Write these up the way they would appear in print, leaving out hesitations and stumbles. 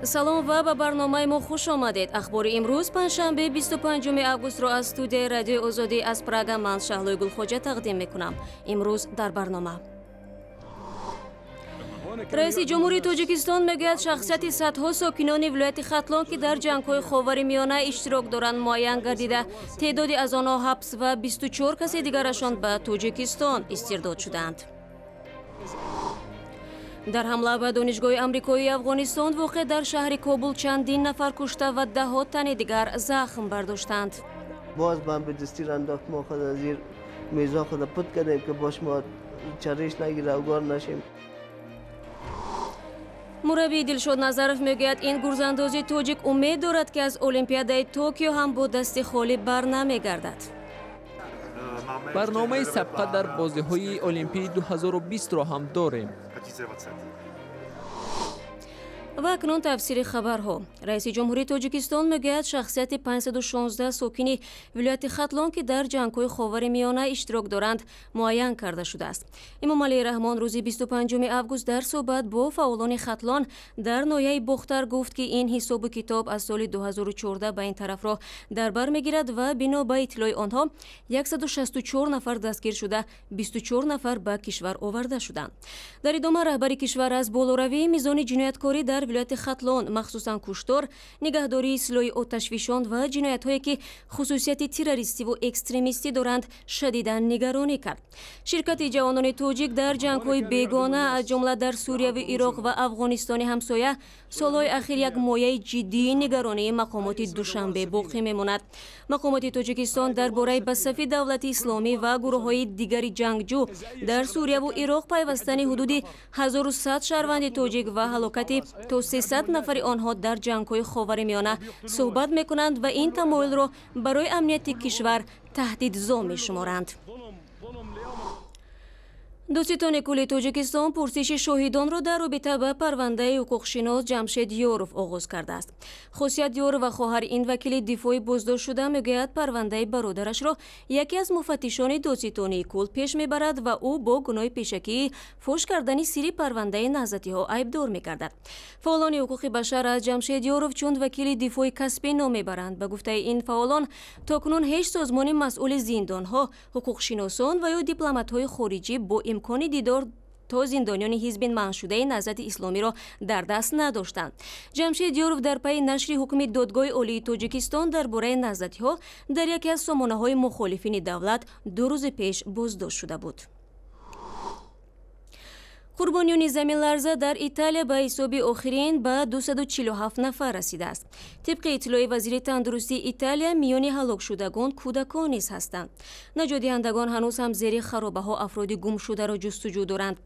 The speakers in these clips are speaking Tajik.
Салом ва ба барномаи мо хуш омадед. Ахбори имрӯз панҷшанбе 25 августро аз студияи Радиои Озодӣ аз Прага ман Шаҳлои Гулхоҷа тақдим мекунам. Имрӯз дар барнома. Раиси Ҷумҳурии Тоҷикистон мегӯяд, шахсияти садҳо сокинони вилояти Хатлон, ки дар ҷангҳои Ховари Миёна иштирок доранд, муайян гардида, теъдоди аз онҳо ҳабс ва 24 каси дигарашон ба Тоҷикистон истирдод шуданд. Дар ҳамла ба Донишгоҳи Амрикоии Афғонистон воқеъ дар шаҳри Кобул чандин нафар кушта ва даҳҳо тани дигар захм бардоштанд. Боз бомби дастӣ андохт, мо худ аз зир мезо худ пут кардем, ки бош мо чариш нагира, угор нашем. Мураббии Дилшод Назаров мегӯяд, ин гурзандози тоҷик умед дорад, ки аз Олимпиадаи Токио ҳам бо дасти холӣ бар намегардад. Барномаи сабқа дар бозиҳои Олимпии 2020-ро ҳам дорем. Ва акнун тафсири хабарҳо. Раиси Ҷумҳурии Тоҷикистон мегӯяд, шахсияти 516 сокини вилояти Хатлон, ки дар ҷангҳои Ховари Миёна иштирок доранд, муайян карда шудааст. Эмомалӣ Раҳмон рӯзи 25 август дар суҳбат бо фаъолони Хатлон дар ноҳияи Бохтар гуфт, ки ин ҳисобу китоб аз соли 2014 ба ин тарафро дар бар мегирад ва бино ба иттилои онҳо 164 нафар дастгир шуда, 24 нафар ба кишвар оварда шуданд. Дар идома раҳбари кишвар аз болоравии мизони ҷинояткорӣ дар вилояти Хатлон, махсусан куштор, нигаҳдории силоҳи оташфишон ва ҷиноятҳое, ки хусусияти террористиву экстремистӣ доранд, шадидан нигаронӣ кард. Ширкати ҷавонони тоҷик дар ҷангҳои бегона, аз ҷумла дар Сурияву Ироқ ва Афғонистони ҳамсоя, солҳои ахир як мояи ҷиддии нигаронии мақомоти Душанбе боқӣ мемонад. Мақомоти Тоҷикистон дар бораи ба сафи Давлати Исломӣ ва гурӯҳҳои дигари ҷангҷӯ дар Сурияву Ироқ пайвастани ҳудуди 1100 шаҳрванди тоҷик ва ҳалокати то 300 нафари онҳо дар ҷангҳои Ховари Миёна суҳбат мекунанд ва ин тамоилро барои амнияти кишвар таҳдидзо мешуморанд. Додситони кулли Тоҷикистон пурсиши шоҳидонро дар робита ба парвандаи ҳуқуқшинос Ҷамшед Ёров оғоз кардааст. Хосият Ёрова, хоҳари ин вакили дифои боздоштшуда, мегӯяд, парвандаи бародарашро яке аз муфаттишони додситонии кул пеш мебарад ва ӯ бо гуноҳи пешакии фош кардани сирри парвандаи наҳзатиҳо айбдор мегардад. Фаъолони ҳуқуқи башар аз Ҷамшед Ёров чун вакили дифои касбӣ ном мебаранд. Ба гуфтаи ин фаъолон, то кунун ҳеҷ созмони масъули зиндонҳо, ҳуқуқшиносон ва ё дипломатҳои хориҷӣ бо имкони дидор то зиндониёни ҳизби манъшудаи Наҳзати Исломиро дар даст надоштанд. Ҷамшед Ёров дар пайи нашри ҳукми Додгоҳи Олии Тоҷикистон дар бораи наҳзатиҳо дар яке аз сомонаҳои мухолифини давлат 2 рӯзи пеш боздошт шуда буд. Қурбониёни заминларза дар Италия ба ҳисоби охирин ба 247 нафар расидааст. Тибқи иттилои вазири тандурустии Италия, миёни ҳалокшудагон кӯдакон низ ҳастанд. Наҷотдиҳандагон ҳанӯз ҳам зери харобаҳо афроди гумшударо ҷустуҷӯ доранд.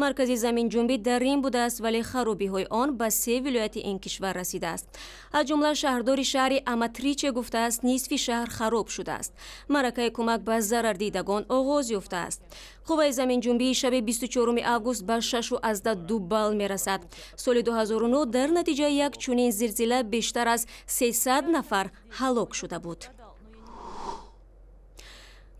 Маркази заминҷунбӣ дар Рим будааст, вале харобиҳои он ба 3 вилояти ин кишвар расидааст. Аз ҷумла шаҳрдори шаҳри Аматриче гуфтааст, нисфи шаҳр хароб шудааст. Маъракаи кӯмак ба зарардидагон оғоз ёфтааст. Қувваи заминҷунбии шаби 24 август ба 6,2 балл мерасад. Соли 2009 дар натиҷаи як чунин зилзила бештар аз 300 нафар ҳалок шуда буд.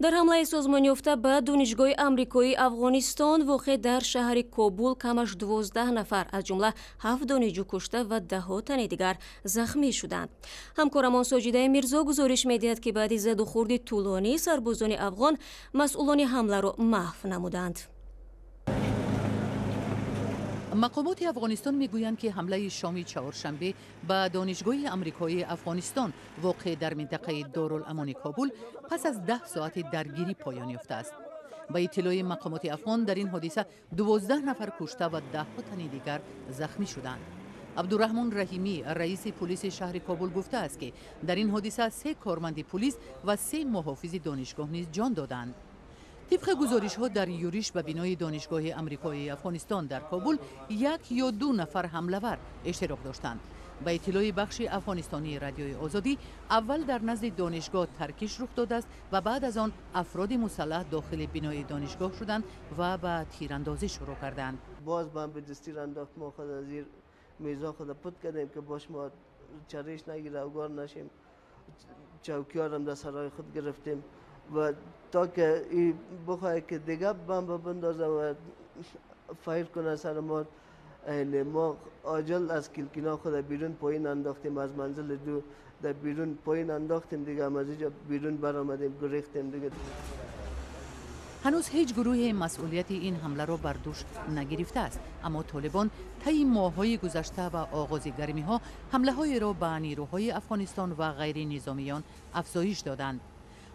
Дар ҳамлаи созмонёфта ба Донишгоҳи Амрикоии Афғонистон воқеъ дар шаҳри Кобул камаш 12 нафар, аз ҷумла 7 донишҷӯ кушта ва даҳҳо тани дигар захмӣ шуданд. Ҳамкорамон Соҷидаи Мирзо гузориш медиҳад, ки баъди задухӯрди тӯлонӣ сарбозони афғон масъулони ҳамларо маҳв намуданд. Мақомоти Афғонистон мегӯянд, ки ҳамлаи шоми чаҳоршанбе ба Донишгоҳи Амрикоии Афғонистон воқеъ дар минтақаи Дорул-Амони Кобул пас аз 10 соати даргирӣ поён ёфтааст. Ба иттилои мақомоти афғон, дар ин ҳодиса 12 нафар кушта ва даҳҳо тани дигар захмӣ шуданд. Абдураҳмон Раҳимӣ, раиси пулиси шаҳри Кобул, гуфтааст, ки дар ин ҳодиса 3 корманди пулис ва 3 муҳофизи донишгоҳ низ ҷон доданд. Тибқи гузоришҳо, дар юриш ба бинои Донишгоҳи Амрикоии Афғонистон дар Кобул як ё 2 нафар ҳамлавар иштирок доштанд. Ба иттилои бахши афғонистонии Радиои Озодӣ, аввал дар назди донишгоҳ таркиш рух додааст ва баъд аз он афроди мусаллаҳ дохили бинои донишгоҳ шуданд ва ба тирандозӣ шурӯъ карданд. Боз бомби дастӣ андохт, мо худ аз зир мезо худ пут кардем, ки бош мо чариш нагира, угор нашем. Чавкиёрам дар сарои худ гирифтем ва то ки бихоҳад, ки дига бомба бандоза ва файр кунад сари мо. ما عاجل از کلکینا خود بیرون پایین انداختیم، از منزل دو در بیرون پایین انداختیم دیگه، از اینجا بیرون برآمدیم، گریختیم دیگه. هنوز هیچ گروه مسئولیت این حمله را بر دوش نگرفته است، اما طالبان طی ماه‌های گذشته و آغاز گرمی‌ها حمله‌های را به نیروهای افغانستان و غیر نظامیان افزایش دادند.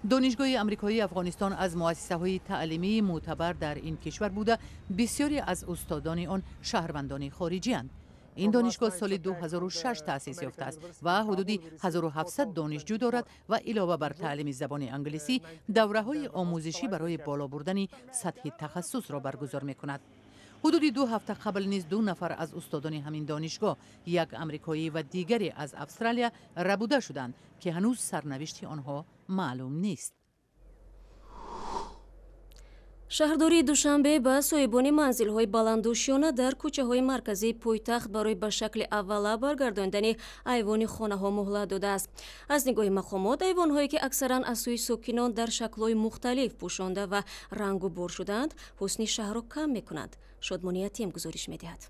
دانشگاه امریکایی افغانستان از مؤسسه‌های تعلیمی معتبر در این کشور بوده، بسیاری از استادان آن شهروندان خارجی اند. این دانشگاه سال 2006 تأسیس یافته است و حدود 1700 دانشجو دارد و علاوه بر تعلیم زبان انگلیسی، دوره‌های آموزشی برای بالا بردن سطح تخصص را برگزار می‌کند. حدود 2 هفته قبل نیز 2 نفر از استادان همین دانشگاه، یک امریکایی و دیگری از استرالیا، ربوده شدند که هنوز سرنوشت آنها معلوم نیست. Шаҳрдории Душанбе ба соҳибони манзилҳои баландошёна дар кӯчаҳои марказии пойтахт барои ба шакли аввала баргардондани айвони хонаҳо муҳлат додааст. Аз нигоҳи мақомот, айвонҳое ки аксаран аз сӯи сокинон дар шаклҳои мухталиф пӯшонда ва рангу бор шудаанд, ҳусни шаҳрро кам мекунанд. Шодмони Ятим гузориш медиҳад.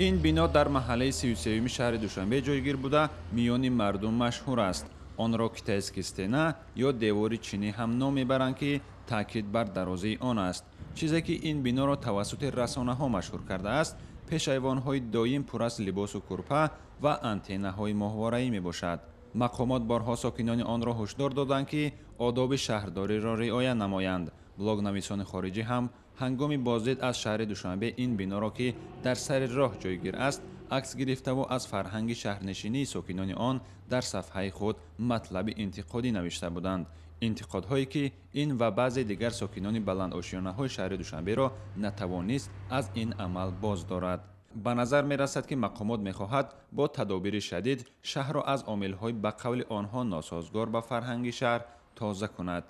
Ин бино дар маҳаллаи 33-юми шаҳри Душанбе ҷойгир буда, миёни мардум машҳур аст. Онро китайский стена ё девори чинӣ ҳам ном мебаранд, ки таъкид бар дарозии он аст. Чизе ки ин биноро тавассути расонаҳо машҳур кардааст, пешайвонҳои доим пур аз либосу курпа ва антеннаҳои моҳвораӣ мебошад. Мақомот борҳо сокинони онро ҳушдор доданд, ки одоби шаҳрдориро риоя намоянд. Блогнависони хориҷӣ ҳам ҳангоми боздид аз шаҳри Душанбе ин биноро, ки дар сари роҳ ҷойгир аст, акс гирифтаву аз фарҳанги шаҳрнишинии сокинони он дар сафҳаи худ матлаби интиқодӣ навишта буданд. Интиқодҳое ки ин ва баъзе дигар сокинони баландошёнаҳои шаҳри Душанберо натавонист аз ин амал боз дорад. Ба назар мерасад, ки мақомот мехоҳад бо тадобири шадид шаҳрро аз омилҳои ба қавли онҳо носозгор ба фарҳанги шаҳр тоза кунад.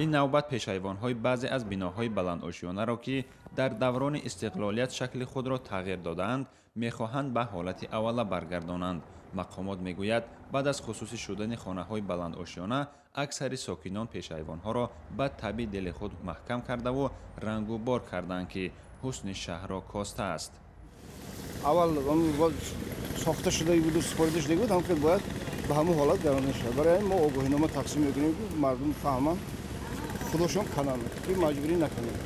Ин навбат пешайвонҳои баъзе аз биноҳои баландошёнаро, ки дар даврони истиқлолият шакли худро тағйир додаанд, мехоҳанд ба ҳолати аввала баргардонанд. Мақомот мегӯяд, баъд аз хусусӣ шудани хонаҳои баландошёна, аксари сокинон пешайвонҳоро ба табъи дили худ маҳкам кардаву рангу бор карданд, ки ҳусни шаҳрро костааст. Аввал сохта шуда буду супорида шуда буд, ҳам бояд ба ҳамон ҳолат гаронда шавад. Барои ҳамин мо огоҳинома тақсим мекунем, ки мардум фаҳманд, худошон кананд, ки маҷбурӣ накунем.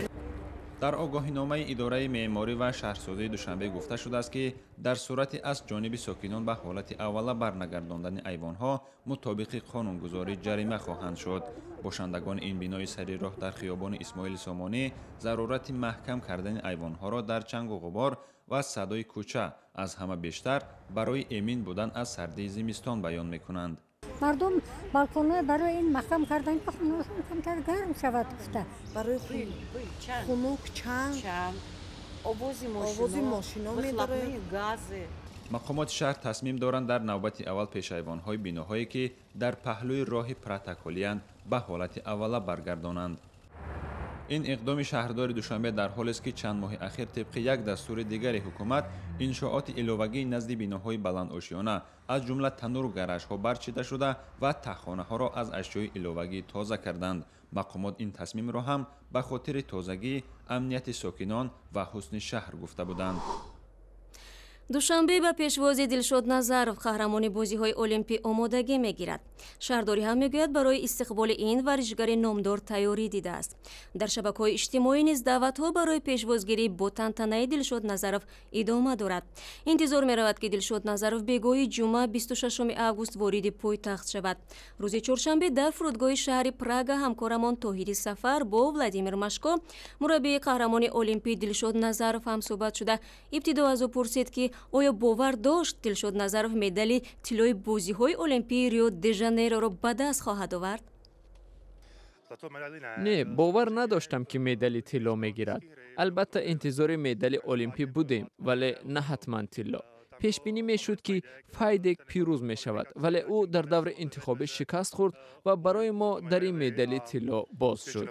Дар огоҳиномаи идораи меъморӣ ва шаҳрсозии Душанбе гуфта шудааст, ки дар сурати аз ҷониби сокинон ба ҳолати аввала барнагардондани айвонҳо мутобиқи қонунгузорӣ ҷарима хоҳанд шуд. Бошандагони ин бинои сари роҳ дар хиёбони Исмоили Сомонӣ зарурати маҳкам кардани айвонҳоро дар чангу ғубор ва садои кӯча аз ҳама бештар барои эмин будан аз сардии зимистон баён мекунанд. Мардум балконҳо барои ин маҳкам кардан, ки хонаашон камтар гарм шавад, гуфта. Барои хунук, чанг, овози мошино медорад, газы. Мақомоти шаҳр тасмим доранд дар навбати аввал пешайвонҳои биноҳое, ки дар паҳлӯи роҳи протоколиянд, ба ҳолати аввала баргардонанд. Ин иқдоми шаҳрдори Душанбе дар ҳолест, ки чанд моҳи ахир тибқи як дастури дигари ҳукумат иншооти иловагии назди биноҳои баландошёна, аз ҷумла тануру гаражҳо барчида шуда ва таххонаҳоро аз ашёи иловагӣ тоза карданд. Мақомот ин тасмимро ҳам ба хотири тозагӣ, амнияти сокинон ва ҳусни шаҳр гуфта буданд. Душанбе ба пешвози Дилшод Назаров, қаҳрамони бозиҳои олимпӣ, омодагӣ мегирад. Шаҳрдорӣ ҳам мегӯяд, барои истиқболи ин варзишгари номдор тайёрӣ дидааст. Дар шабакаҳои иҷтимоӣ низ даъватҳо барои пешвозгирӣ бо тантанаи Дилшод Назаров идома дорад. Интизор меравад, ки Дилшод Назаров бегоҳи ҷумъа 26 август вориди пойтахт шавад. Рӯзи чоршанбе дар фурудгоҳи шаҳри Прага ҳамкорамон Тоҳири Сафар бо Владимир Машко, мураббии қаҳрамони олимпӣ Дилшод Назаров ҳамсӯҳбат шуда, ибтидо аз ӯ пурсид, ки оё бовар дошт, Дилшод Назаров медали тиллои бозиҳои олимпии Рио де Жанейроро ба даст хоҳад овард? Не, бовар надоштам, ки медали тилло мегирад. Албатта, интизори медали олимпӣ будем, вале на ҳатман тилло. Пешбинӣ мешуд, ки Файдек пирӯз мешавад, вале ӯ дар даври интихобӣ шикаст хӯрд ва барои мо дар ин медали тилло боз шуд.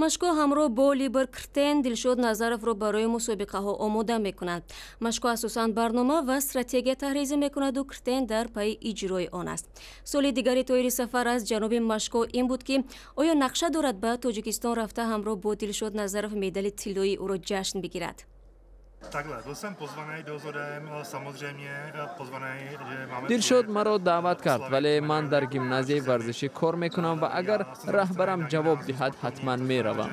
Машко ҳамроҳ бо Либер Кртен Дилшод Назаровро барои мусобиқаҳо омода мекунад. Машко асосан барнома ва стратегия таҳризӣ мекунаду Кртен дар пайи иҷрои он аст. Суоли дигари Тоҳири Сафар аз ҷаноби Машко ин буд, ки оё нақша дорад ба Тоҷикистон рафта, ҳамроҳ бо Дилшод Назаров медали тиллоии ӯро ҷашн бигирад. Takhle, byl jsem pozvaný dozorem, samozřejmě pozvaný, že máme. Дилшод маро даъват кард, вале ман дар гимназияи варзишӣ кор мекунам ва агар раҳбарам ҷавоб диҳад, ҳатман меравам.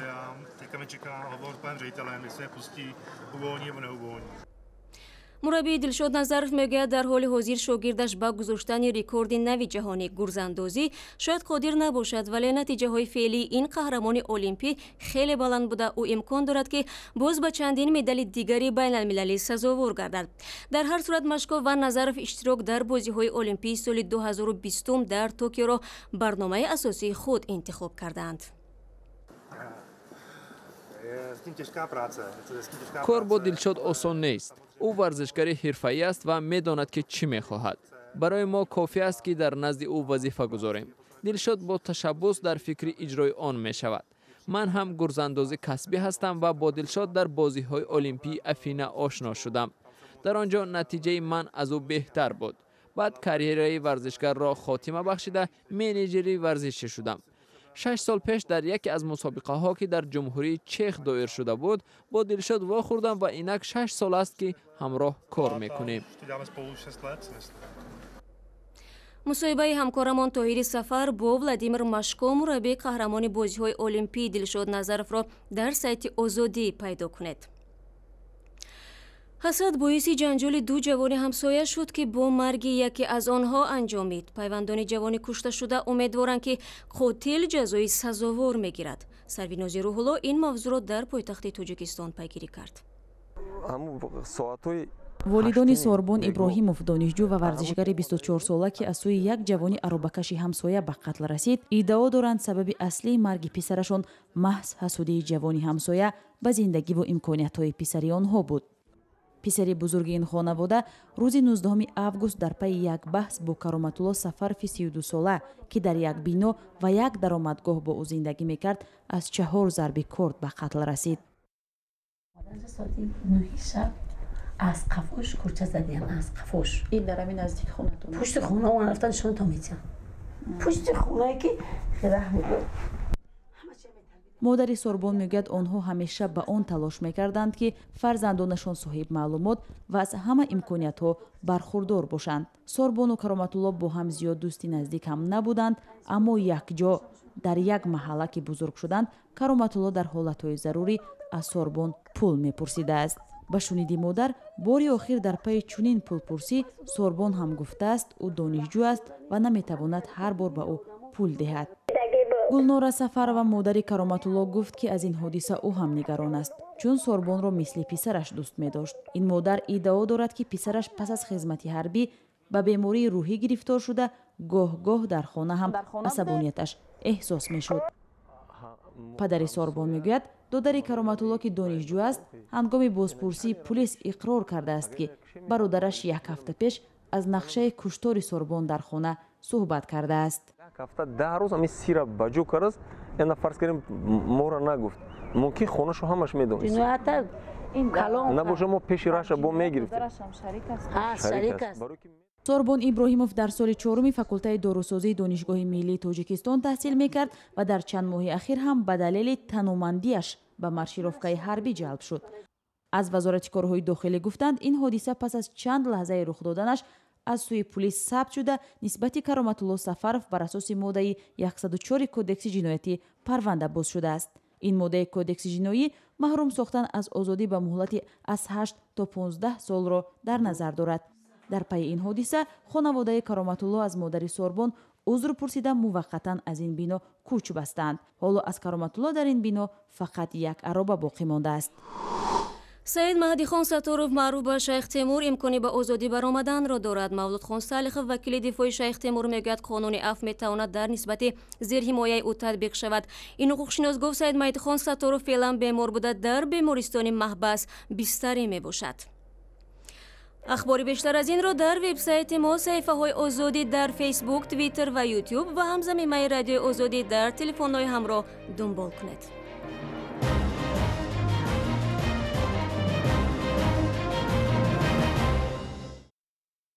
Teďka mě čeká hovor s panem ředitelem, jestli mě pustí, uvolní nebo neuvolní. Мураббии Дилшод Назаров мегӯяд, дар ҳоли ҳозир шогирдаш ба гузоштани рекорди нави ҷаҳонӣ гурзандозӣ шояд қодир набошад, вале натиҷаҳои феълии ин қаҳрамони олимпӣ хеле баланд буда, ӯ имкон дорад, ки боз ба чандин медали дигари байналмилалӣ сазовор гардад. Дар ҳар сурат, Машко ва Назаров иштирок дар бозиҳои олимпии соли 2020 дар Токиоро барномаи асосии худ интихоб кардаанд. Je s tím těžká práce. Je to s tím těžká Кор бо práce. Дилшод осон нест. Ӯ варзишгари ҳирфаӣ аст ва медонад, ки чӣ мехоҳад. Барои мо кофӣ аст, ки дар назди ӯ вазифа гузорем. Дилшод бо ташаббус дар фикри иҷрои он мешавад. Ман ҳам гурзандози касбӣ ҳастам ва бо Дилшод дар бозиҳои олимпии Афина ошно шудам. Дар он ҷо натиҷаи ман аз ӯ беҳтар буд. Баъд карьераи варзишгарро хотима бахшида, менеҷери варзишӣ шудам. 6 сол пеш дар яке аз мусобиқаҳо, ки дар Ҷумҳурии Чех доир шуда буд, бо Дилшод вохӯрдам ва инак 6 сол аст, ки ҳамроҳ кор мекунем. Už to děláme spolu 6 let, si myslím. Мусоҳибаи ҳамкорамон Тоҳири Сафар бо Владимир Машко, мураббии қаҳрамони бозиҳои олимпии Дилшод Назаровро дар сайти Озодӣ пайдо кунед. Ҳасад боиси ҷанҷоли ду ҷавони ҳамсоя шуд, ки бо марги яке аз онҳо анҷомид. Пайвандони ҷавони кушташуда умедворанд, ки қотил ҷазои сазовор мегирад. Сарвинози Рӯҳулло ин мавзӯъро дар пойтахти Тоҷикистон пайгирӣ кард. Соатҳои Волидони Сорбон Иброҳимов, донишҷӯ ва варзишгари 24-сола, ки аз сӯи як ҷавони аробакаши ҳамсоя ба қатл расид, иддао доранд, сабаби аслии марги писарашон маҳз ҳасудии ҷавони ҳамсоя ба зиндагиву имкониятҳои писари онҳо буд. Писари бузурги ин хонавода рӯзи 19 август дар пайи як баҳс бо Кароматулло Сафарови 32-сола, ки дар як бино ва як даромадгоҳ бо ӯ зиндагӣ мекард, аз чаҳор зарби корд ба қатл расид. Соати 9-и шаб аз қафош курча задиям, аз қафош. Ин дар ҳамин наздики хонатон? Пушти хона. Он рафта нишонтон метиҳам, пушти хонае ки раҳ мебуд. Модари Сорбон мегӯяд, онҳо ҳамеша ба он талош мекарданд, ки фарзандонашон соҳиб маълумот ва аз ҳама имкониятҳо бархурдор бошанд. Сорбону Кароматулло бо ҳам зиёд дӯсти наздик ҳам набуданд, аммо якҷо дар як маҳалла ки бузург шуданд, Кароматулло дар ҳолатҳои зарурӣ аз Сорбон пул мепурсидааст. Ба шуниди модар, бори охир дар пайи чунин пулпурсӣ Сорбон ҳам гуфтааст, ӯ донишҷӯ аст ва наметавонад ҳар бор ба ӯ пул диҳад. Гулнора Сафарова, модари Кароматулло, гуфт, ки аз ин ҳодиса ӯ ҳам нигарон аст, чун Сорбонро мисли писараш дӯст медошт. Ин модар иддао дорад, ки писараш пас аз хизмати ҳарбӣ ба бемории рӯҳӣ гирифтор шуда, гоҳ-гоҳ дар хона ҳам асабонияташ эҳсос мешуд. Падари Сорбон мегӯяд, додари Кароматулло, ки донишҷӯ аст, ҳангоми бозпурсии пулис иқрор кардааст, ки бародараш як ҳафта пеш аз нақшаи куштори Сорбон дар хона суҳбат кардааст. Як ҳафта 10 рӯз ҳамин сира ба ҷо кардааст. Яна фарз кардем, моро нагуфт, мумкин хонашу ҳамаш медонист. Набоша, мо пеши раша бо мегирифтем. Сорбон Иброҳимов дар соли чоруми факултаи дорусозии Донишгоҳи миллии Тоҷикистон таҳсил мекард ва дар чанд моҳи ахир ҳам ба далели танумандиаш ба маршировкаи ҳарбӣ ҷалб шуд. Аз Вазорати корҳои дохилӣ гуфтанд, ин ҳодиса пас аз чанд лаҳзаи рух доданаш аз сӯи пулис сабт шуда, нисбати Кароматулло Сафаров бар асоси моддаи 104 Кодекси ҷиноятӣ парванда боз шудааст. Ин моддаи Кодекси ҷиноӣ маҳрум сохтан аз озодӣ ба муҳлати аз 8 то 15 солро дар назар дорад. Дар пайи ин ҳодиса хонаводаи Кароматулло аз модари Сорбон узр пурсида, муваққатан аз ин бино кӯч бастанд. Ҳоло аз Кароматулло дар ин бино фақат як ароба боқӣ мондааст. Саид Маҳдихон Сатторов, маъруф ба Шайх Темур, имкони ба озодӣ баромаданро дорад. Мавлудхон Салихов, вакили дифои Шайх Темур, мегӯяд, қонуни афв метавонад дар нисбати зерҳимояи ӯ татбиқ шавад. Ин ҳуқуқшинос гуфт, Саид Маҳдихон Сатторов феълан бемор буда, дар бемористони маҳбас бистарӣ мебошад. Ахбори бештар аз инро дар вебсайти мо, саҳифаҳои Озодӣ дар Фейсбук, Твиттер ва Ютуб ва ҳамзамимаи Радиои Озодӣ дар телефонҳои ҳамроҳ дунбол кунед.